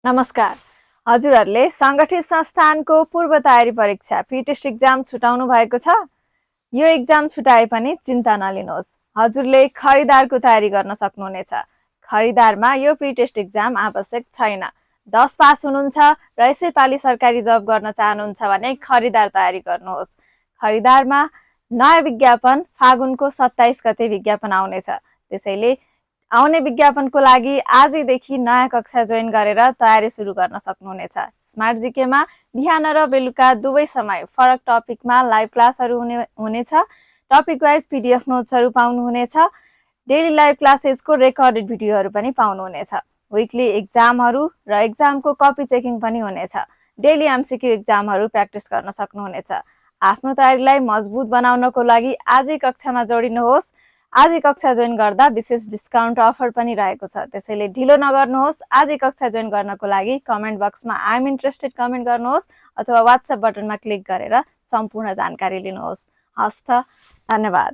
नमस्कार। हजुरहरूले सङ्गठित संस्थानको पूर्व तयारी परीक्षा प्री-टेस्ट एक्जाम छुटाउनु भएको छ। यो एक्जाम छुटाए पनि चिन्ता नलिनुहोस्, हजुरले खरिदारको तयारी गर्न सक्नुहुनेछ। खरिदारमा यो प्री-टेस्ट एक्जाम आवश्यक छैन। 10 पास हुनुहुन्छ र यसैपालि सरकारी जब गर्न चाहनुहुन्छ भने खरिदार तयारी गर्नुहोस्। खरिदारमा नयाँ विज्ञापन फागुनको 27 गते विज्ञापन आउनेछ, त्यसैले आउने विज्ञापनको लागि आजैदेखि नयाँ कक्षा जोइन गरेर तयारी सुरु गर्न सक्नुहुनेछ। स्मार्ट जीकेमा बिहान र बेलुका दुवै समय फरक टपिकमा लाइभ क्लासहरू हुनेछ। टपिक वाइज पीडीएफ नोट्सहरू पाउनुहुनेछ। डेली लाइभ क्लासेसको रेकर्डेड भिडियोहरू पनि पाउनुहुनेछ। विकली एक्जामहरू र एक्जामको कपी चेकिङ पनि हुनेछ। डेली एमसीक्यू एक्जामहरू प्र्याक्टिस गर्न सक्नुहुनेछ। आफ्नो तयारीलाई मजबुत बनाउनको लागि आजै कक्षामा जोडिनुहोस्। आजै कक्षा जोइन गर्दा विशेष डिस्काउन्ट अफर पनि रहेको छ, त्यसैले ढिलो नगर्नुहोस्। आजै कक्षा जोइन गर्नको लागि कमेन्ट बक्समा आई एम इन्ट्रेस्टेड कमेन्ट गर्नुहोस् अथवा व्हाट्सएप बटनमा क्लिक गरेर सम्पूर्ण जानकारी लिनुहोस्। हस्त, धन्यवाद।